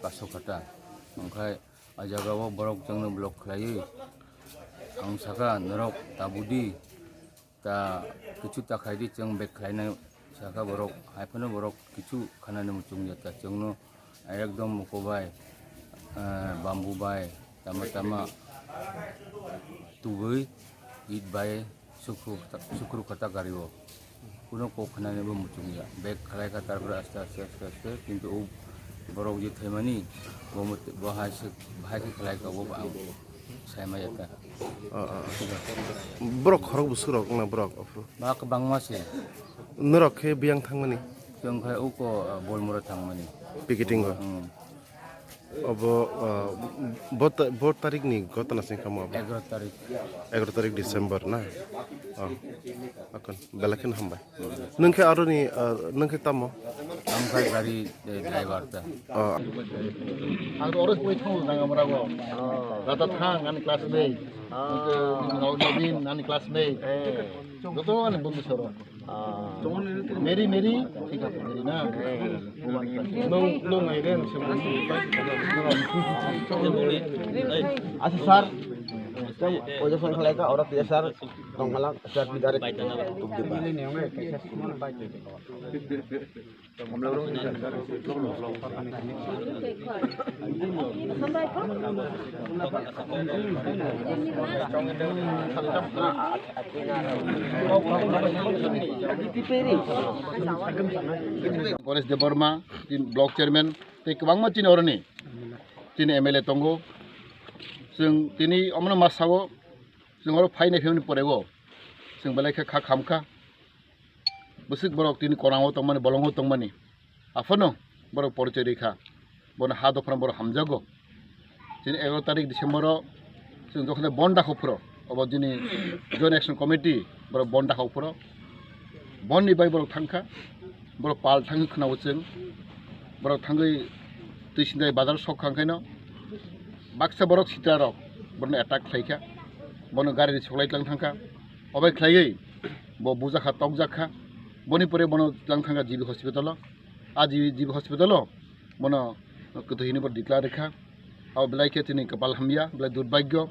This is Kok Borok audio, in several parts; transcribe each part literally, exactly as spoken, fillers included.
Paso kata. Onkhe a jaga o borok chwngno block khlaiwi ang saka, "Norok tabudi, ta kichu ta khaidi, chwng bek khlainai," saka borok. Haiphano borok kichu khanani muchungya ta chwngno ekdom muko bai, eh, bambu bai, tama tama tubui, it bai, Sukru kata, sukru kata gari o. Kuno kok khnani bo muchung ya. Bek khlai kha, tarpore aste, aste, aste, aste. Kintu o borok je thaimani, bo mut-, bo hai se, hai khe khlai kha, bo ang sai ma ya ta. Ah, ah. Borok khorok bwswk rok wngna borok. Ba kwbangma se. Norok khe biyang thangmani? Chwng khai uko, ah, Bolmura thangmani. Picketing o? Hmm. Obo, ah, bo ta-, bo tarik ni gotona se wngkha mo abo? Egaroh tarik. Egaroh tarik December na? Oh. Akon, belai kheno hambai. Nwng khe aroni, ah, nwng khe tamo? Ang khe gari, eh, driver ta. Oh. Ang to oro poi thang jang amra go. Rata thang ani classmate. Nobin ani classmate. Joto ani bondhu soro. Ah. Mary, Mary, thik ase, Mary na? Nung, nung, nung, nung, nung. Acha sir, tei oja phone khlai kha, oro tei sir, tong khala, sir, direct. Paresh Debbarma, tini block chairman, tei kwbangma chini oroni, chini M L A tongo. Chwng tini omono ma sao, chwng oro phai nai phimani porego, chwng belai khe kha khamkha. Bwswk borok tini korango tongmani, bolongo tongmani. Aphano borok porichoi rikha. Bono ha dophano borok hamjago. Chini egaroh tarik December o chwng jokhon bon dakho phuro, obo chini Joint Action Committee borok bon dakho phuro. Bon ni bai borok thangkha, borok pal thangwi khwnao chwng. Borok thangwi Twisindai bazar sok kha, onkhaino baksa borok sitra rok borokno attack khlaikha, bono gari ri soklai tlang thangkha. Obai khlaiwi bo bujakha, tokjakha. Boni pore bono tlang thangkha G B hospital o. A G B, G B hospital o bono kwthwi hinwi bo declare rwkha. Abo belai khe chini kwpal hamya, belai durbhagyo.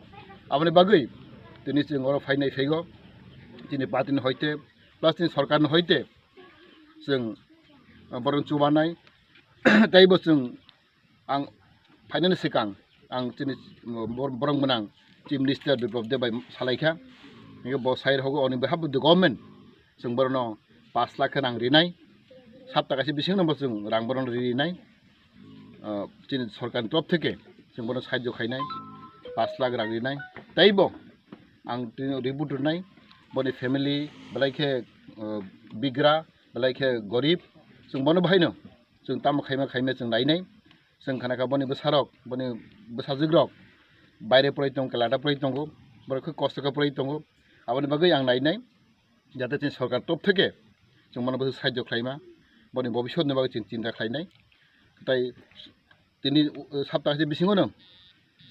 Aboni bagwi tini chwng oro phainai phaigo, chini party ni hoite, plus chini sorkar ni hoite chwng, ah, borokno chubanai. Tei bo chwng, ang phainani swkang ang chini bor-, borok gwnang Chief Minister Biplab Deb bai salaikha. Hingke bo sai rokgo on behalf of the government chwng borokno pash lakh khe rang rinai. Sapta kaisa bisingno bo chwng rang borokno rinai. Ah, chini sorkarni torop theke chwng bono sahajyo khainai, pash lakh rang rinai. Tei bo ang tini report rwnai, boni family belai khe, ah, bigra, belai khe gorib, chwng bono bahaino chwng tamo khaima khaima chwng nainai. Chwng khana kha boni bwsarok, boni bwsajwkrok baire porai tongo, Calcutta porai tongo, borok khe kosto khe porai tongo. Aboni bagwi ang nainai, jate chini sorkar top theke chwng bono bwswk sahajyo khlaima, boni bobiswtni bagwi chwng chinta khlainai. Tai tini, uh, sapta kaisa bisingo no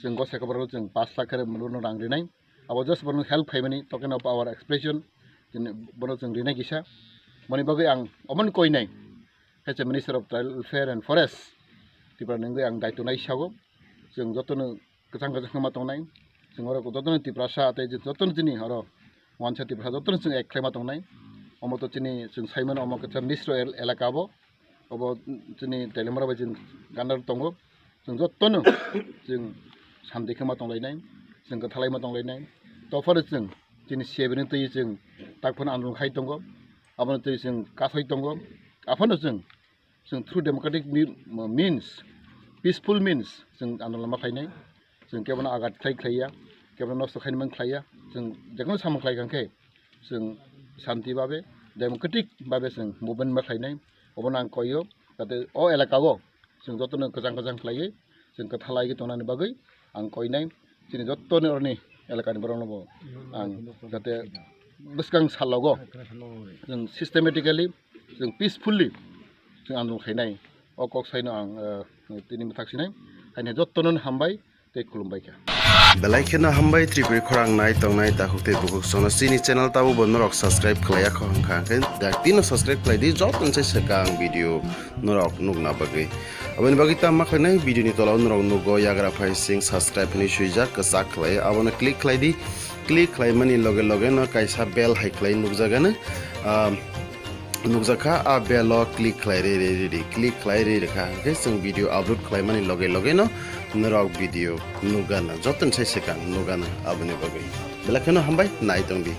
chwng gose koborok chwng pash lakh khe bono rang rinai. Abo just bono help khaimani, token of our expression, chini bono chwng rinai kisa. Boni bagwi ang omono koinai, kaisa Minister of Tribal Welfare and Forest, Tripura ni wngwi ang daitw nai sago. Chwng jotono kwchang kwchang khe ma tongnai. Chwng oro jotono Tiprasa tei jotono chini oro wansa Tiprasa jotono chwng ek khlai ma tongnai. Omo to chini chwng sai mano, omo kaisa Misro el-, elaka bo. Obo chini Teliamura bai chini gana tongo. Chwng jotono chwng santi khe ma tonglainai, chwng kwthalai ma tonglainai. Tophano chwng chini sebini twi chwng tak phano andolon khai tongo. Abono twi chwng kasai tongo. Aphano chwng, chwng through democratic me-, means, peaceful means chwng andolon ma khlainai. Chwng kebono agat khlai khlaiya, kebono nosto khainimani khlaiya. Chwng jekono samung khlai kha khe chwng shanti babe, democratic babe chwng movement ma khlainai. Obono ang koio, jate o elaka o chwng jotono kwchang kwchang khlaiwi chwng kwthalai tongnani bagwi ang koinai. Chini jottoni oroni elakani borokno bo ang jate bwskang salogo chwng systematically, chwng peacefully chwng andolon khainai. O kok saino ang, eh, tini mwthak sinai. Haino jottono hambai, tei khulumbai kha. Belai kheno hambai Tripuri khorang nai tongnai takhuk tei bukhuk sono chini channel tabukbo norok subscribe khlaiya kho hwnkha hwnkhe dak tino subscribe khlai di joto se swkang video norok nukna bagwi. Aboni bagwi tamo khlainai video ni tola o norok nugo yagra phai sing subscribe hinwi swijak kwchak khlai abono click khlai di. Click khlaimani loge loge no kaisa bell hai khlai nukjagano. Ah, nukjakha, a bell o click khlai ri ri ri ri, click khlai ri rikha, hwnkhe chwng video upload khlaimani loge loge no norok video nukgana, joto ni sai swkang nukgana aboni bagwi. Belai kheno hambai, nai tongdi.